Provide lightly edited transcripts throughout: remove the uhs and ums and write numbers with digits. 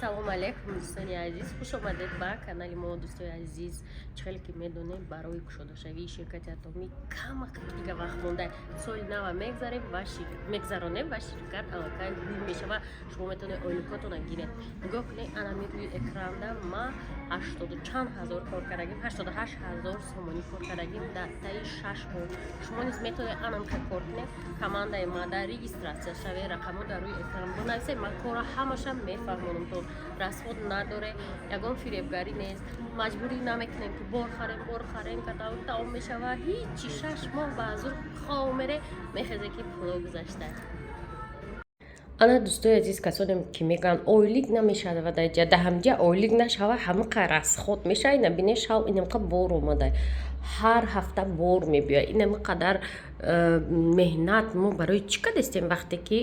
Салому алейкум, дӯстони азиз, хуш омадед ба канали мо. Дӯстои азиз, чӣ хеле ки медонем, барои кушодашавии ширкати Атомӣ камак дига вақт монда. Соли нава мегзарем ва мегзаронем ва ширкат аллакай гум мешава. Шумо метавонед ойликотона гиред. Нигоҳ кунед, анами рӯи экранда ма ҳаштоду чанд ҳазор кор кардагим, 88 000 сомонӣ кор кардагим дар таи 6 моҳ. Шумо низ метавонед анамка кор кунед. Командаи ма дар регистрация шавед, рақамҳо дар рӯи экран бинависед, ман кора ҳамаша мефаҳмонам. То расход надоре, ягон фиребгарӣ нест, маҷбурӣ намекунем, ки бор харем, бор харем, катавр тамом мешава. Ҳичи, 6 моҳ ба ҳазур хов мере, мехезе, ки пуло гузашта. Ана, дӯстои азиз, касоне ки мегӯянд, ойлик намешавад, даҷа да ҳамҷа ойлик нашава, ҳамақа расход мешава. Ина бине, шав инамқа бор омада, ҳар ҳафта бор мебиёяд. Инама қадар меҳнат мо барои чӣ кардастем, вақте ки,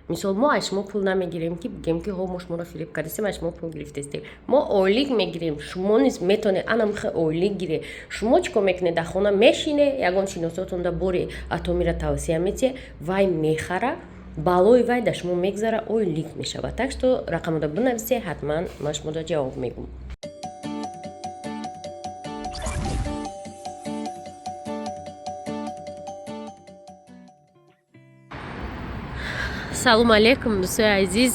мисол, мо аз шумо пул намегирем, ки бигем, ки ҳо, мо шуморо фиреб кардастем, аз шумо пул гирифтастем. Мо ойлик мегирем, шумо низ метавонед анамхе ойлик гире. Шумо чӣ кор мекунед? Дар хона мешине, ягон шиносотонда бори Атомиро тавсия метиҳе, вай мехара, балои вай дар шумо мегзара, ойлик мешавад. Так что рақамода бинависе, ҳатман ман шумода ҷавоб мегӯм. Салому алейкум, дӯстои азиз.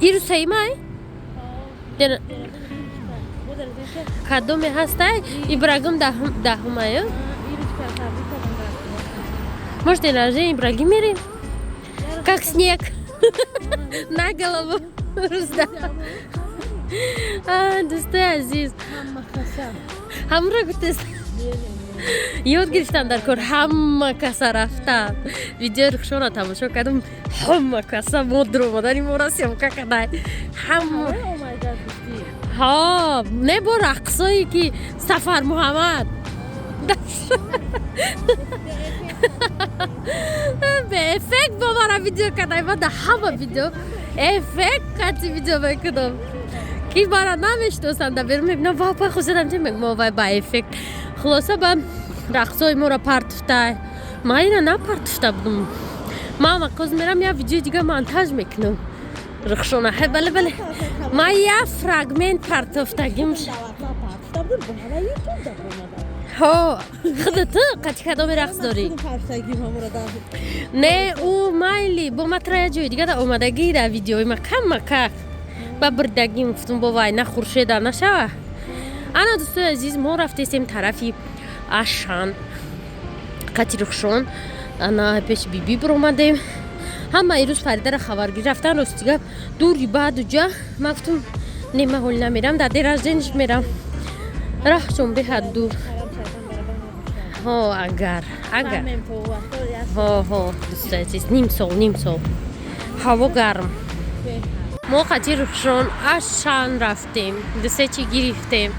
Ирусаимай кадоме ҳастай? Ибрагим даҳумаю. Может, день рождения Ибрагим мерем, как снег на голову. Рӯзда, дӯстои азиз, ҳамро гуфтест, ёд гирифтам дар кор, ҳама каса рафтам, видеои Рухшонро тамошо кардам, ҳама каса мо дуромадани моро съёмка кардай, ҳама. Ҳо, не, бо рақсое ки Сафар Муҳаммад беэффект бо мара видео кардай, ма да ҳама видео эффект қати видео мекунам, ки мара намешиносанд, да берун мебинам, ва пай хусидам, чи мегӯм, вай ба эффект. Хулоса, ба рақсҳои моро партуфтай, ман ина напартуфта будум. Ман вақоз мерам, як видеои дига монтаж мекунам. Рухшона, хе, бале, бале, ман як фрагмент партуфтагим. Ҳо, худат қати кадоми рақс дорӣ? Не, ӯ майли, бо матра як ҷои дига да омадагӣ, дар видеои ма камака ба бирдагим, гуфтум, бо вай на хуршеда нашава. Ана, дӯстои азиз, мо рафтестем тарафи Ашан қати Рухшон. Ана, пеши Биби биромадем. Ҳама ирӯз Фаридара хабаргирӣ рафтан. Рости гап, дури баъду ҷа ман гуфтум, не, ман ҳоли намерам, дар день рождения ш мерам, раҳчон беҳад дур. Ҳо, агар ҳо, ҳо, дӯстои азиз, ним сол, ним сол ҳаво гарм. Мо қати Рухшон Ашан рафтем, дусе чи гирифтем,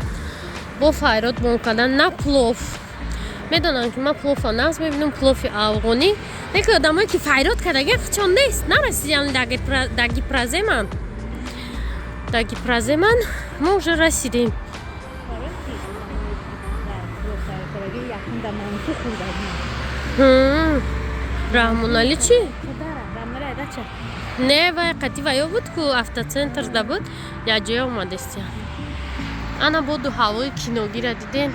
бо файрод бон кардан на плов. Медонам, ки ман плофа нағз мебинам, плофи афғонӣ. Неки одамое ки файрод кардаги чон нест, нарасидам да Гипраземан, да Гипраземан мо уже расидем. Раҳмонали чӣ? Не, вай қати ваё буд ку, автоцентр да буд, якҷоя омадестия. Ана, боду ҳавои киногира дидем.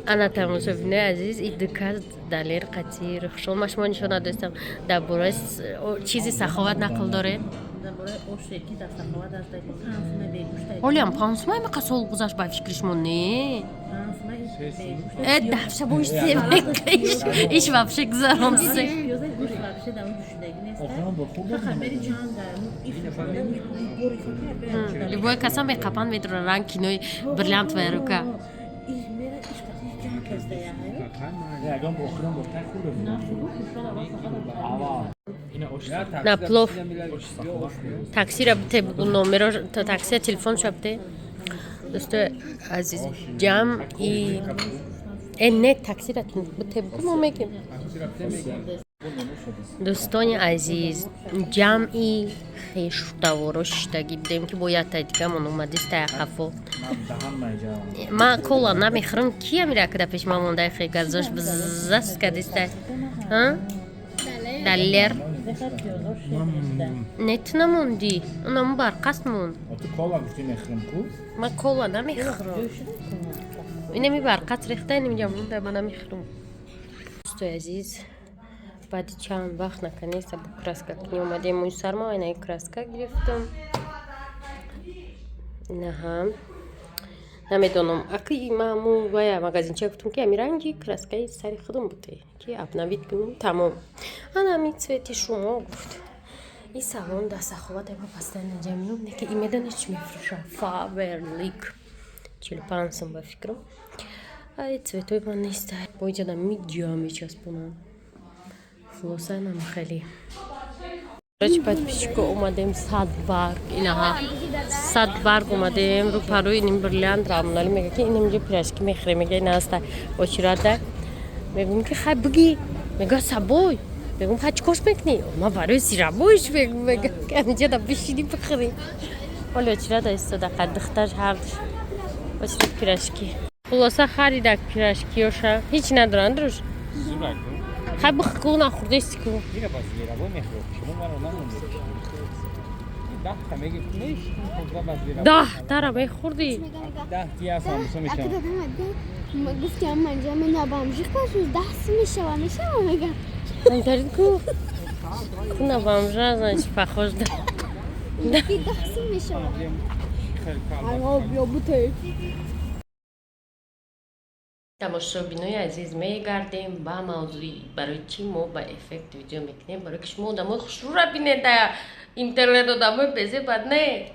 Ана, тамошобинои азиз, и дукас Далер қати Рухшон. Ма шумо нишон надостам, дар бораи чизи Саховат нақл доред. Ҳолиам 5 сумай мақа сол гузашт, ба фикри шумо не? Э, дафша бош, иш вообще гузарон се. Любой каса меқапанд, медуран ранг кинои «Бриллиантовая рука». Ягон охирон бор тай хӯрда будам. На плов таксира бите, бугу номеро таксия, телефонша бите. Дӯстои азиз, ҷамъи э, не, таксира бите, бугу, мо мегем. Дӯстони азиз, ҷамъи хештаворо шиштагӣ будем, ки бо яктай дигамон омадист тая қафо. Ман кола намехӯрам, кия мира када пеш ма мондай, хе газош бзаст кадистай. Далер. Не, ту намондӣ, унаму барқаст монд. Ту кола гуфтӣ, мехӯрам ку. Ман кола намехӯрам. Инами барқаст рехта, инамҷа монда, ман намехӯрам. Дӯстои азиз, баъди чанд вақт наконец-то бо краска кунӣ омадем. Мӯи сарма инаи краска гирифтам. Инаҳа, намедонам, аки ма ҳаму вая магазинча гуфтам, ки ами ранги краскаи сари худам буде, ки обновить кунем, тамом. Ана ами цвети шумо, гуфт. И салон да Саховат ма постоянно ҷа меом, не ки и медонед, чӣ мефурӯша? Фаберлик, 45 сум, ба фикрам. Ай, цветои ман неста, бо иҷада миҷа мечаспонам. Хулоса, нам хеле. Короче, подписчико, омадем Сад Барг, инаҳа, Сад Барг омадем, рӯ парои иним Бриллиант. Рамонали мега, ки инамҷо пирожки мехӯрем, мега, ина аста очирада. Мегӯм, ки хай, биги, мега, сабой. Мегӯм, хай, чӣ корш мекунӣ? Ма барои сирабоиш мегӯм, мега, ки амҷода бишинӣ, бихӯрӣ. Ҳоли очирада истода, қад духтар ҳардуш очирад пирожки. Хулоса, харидак пирожкиёша, ҳеч надоранд руш. Хай, бихӯ, нахӯрдести ку. Ира ба зверобой мехӯрд. Шумо маро намондед. 10 та мегирифт, хӯрда ба зверобой. 10 тара мехӯрдӣ? 10 тия самбуса мешавад. Гуфтям, манҷа мена бомжих пасу 10 мешава, мешава, мега. Дарид ку ку на бомжа, значит, похож да. 10 мешава. Ё буте. Тамошобинои азиз, мегардем ба мавзӯи, барои чӣ мо ба эффект видео мекунем. Барои ки шумо одамои хушрӯра бинед да интернет, одамои безебад не.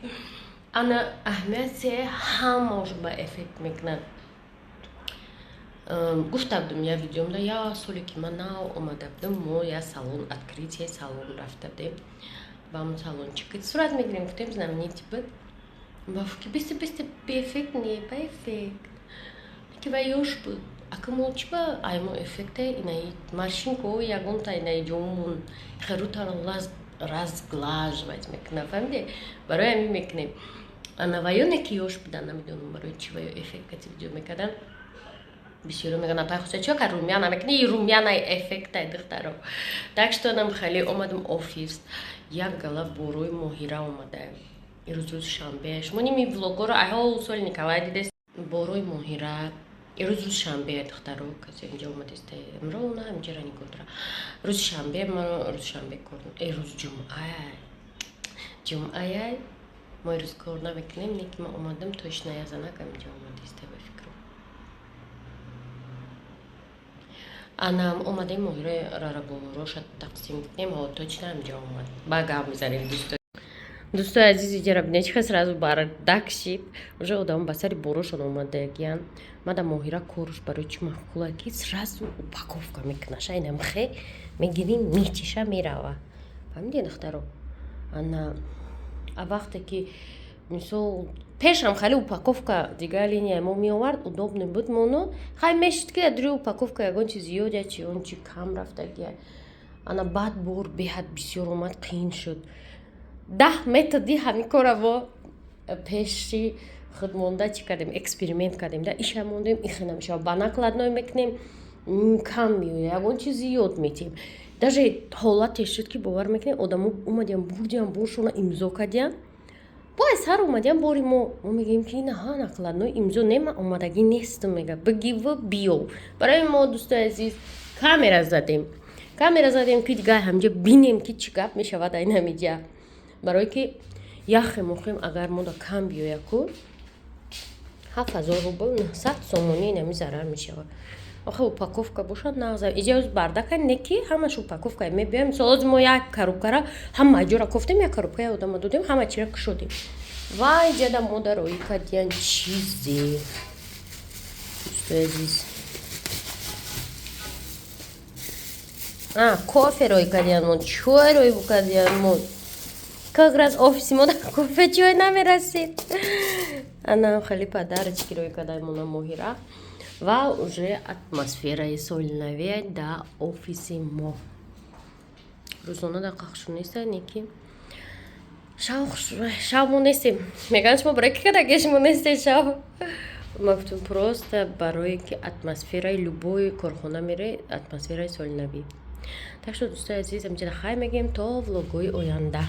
Ана аҳамияте, ҳамаош ба эффект мекунанд. Гуфта будем я видеомда, я соле ки ман нав омада будам, мо я салон, открытие салон рафта будем. Ба ҳамон салончики сурат мегирем, гуфтем, знаменитый буд. Ба ки бисте бисте беэффект, не, ба эффект ки ва ёш буд. Ака мо чӣ ба аймо эффекте, инаи морщинко ягонта, инаи ҷомун херутаро разглаживать мекунад, фаҳмиде? Барои ҳамин мекунем. Ана ваёне ки ёш будан, намедонам барои чӣ ва ё эффект кати видео мекардан. Бисёро мегӯянд: «Апай Хуса, чӣ кар румяна мекунӣ?» Румянаи эффектай, духтаро. Так что нам хеле омадам офис, як гала борои Моҳира омадаем. Ирӯз рӯзи шанбе. Шумо ними влогоро айҳол соли Николай дидест. Борои Моҳира, ирӯз рӯзи шанбе, духтаро, касе инҷа омадеста, имро на инҷара нигоҳ дора. Рӯзи шанбе, ма рӯзи шанбе кор, рӯзи ҷумъа, ҷумъая мо ирӯз кор намекунем, не ки ма омадам, точно я занак инҷа омадеста, ба фикрам. Ана омадем, Моҳира рарабороша тақсим кунем. Ҳо, точно инҷа омад, ба гап мезанем. Дӯсто, дӯстои азиз, иҷара бинед, чӣ хел сразу бардак шид. Уже одамо ба сари борошон омадагиян. Мада Моҳира коруш барои чӣ маъқула, ки сразу упаковка мекунаша, инам хе мегирӣ, мечиша, мерава, фаҳмидед, духтаро? Ана а вақте ки, мисол, пешам хеле упаковка дигар линия мо меовард, удобный буд моно, хай, мешид, ки адри упаковка ягон чи зиёд я чи он чи кам рафтагия. Ана баъд бор беҳад бисёр омад, қиин шуд. 10 методи ҳамин кора мо пеши худ монда чӣ кардем, эксперимент кардем да, иша мондем, ихе намешава, ба накладной мекунем, кам меояд, ягон чи зиёд метиҳем. Даже ҳолате шуд, ки бовар мекунем, одамо омадиям, бурдиям, боршона имзо кардиям, бо аз сар омадиям бори мо. Мо мегӯем, ки инаҳа накладной имзо не, ма омадагӣ нестам, мега, бигиву биё. Барои мо, дӯстои азиз, камера задем, камера задем, ки дигар ҳамҷа бинем, ки чӣ гап мешавад айн ҳамиҷа. Барое ки яхе мохем, агар мода кам биёя ку, 7000 рубл, 900 сомонӣ инами зарар мешавад. Охе, упаковка бошад, нағза. Иҷоз бардака не, ки ҳамаш упаковка мебиёем. Мисол, ҳозир мо як коробкара ҳама ҷора кофтем, як коробка я одама додем, ҳама чира кушодем. Ва иҷада мода роӣ кардиян чизе, дӯстои азиз. Кофе роӣ кардиян мо, чой роӣ кардиян мо. Как раз офиси мо кофе, чой намерасид. Ана хеле подарочки роӣ кардаем мона Моҳира. Ва уже атмосфераи соли наве да офиси мо. Рӯзона да қахшу неста, не ки шав мо нестем. Мегӯянд, шумо барои ки кадаге шумо нестед шав? Ма гуфтам, просто барое ки атмосфераи любой корхона мере, атмосфераи соли навӣ. Так что, дӯстои азиз, амҷада хай мегӯем то влогҳои оянда.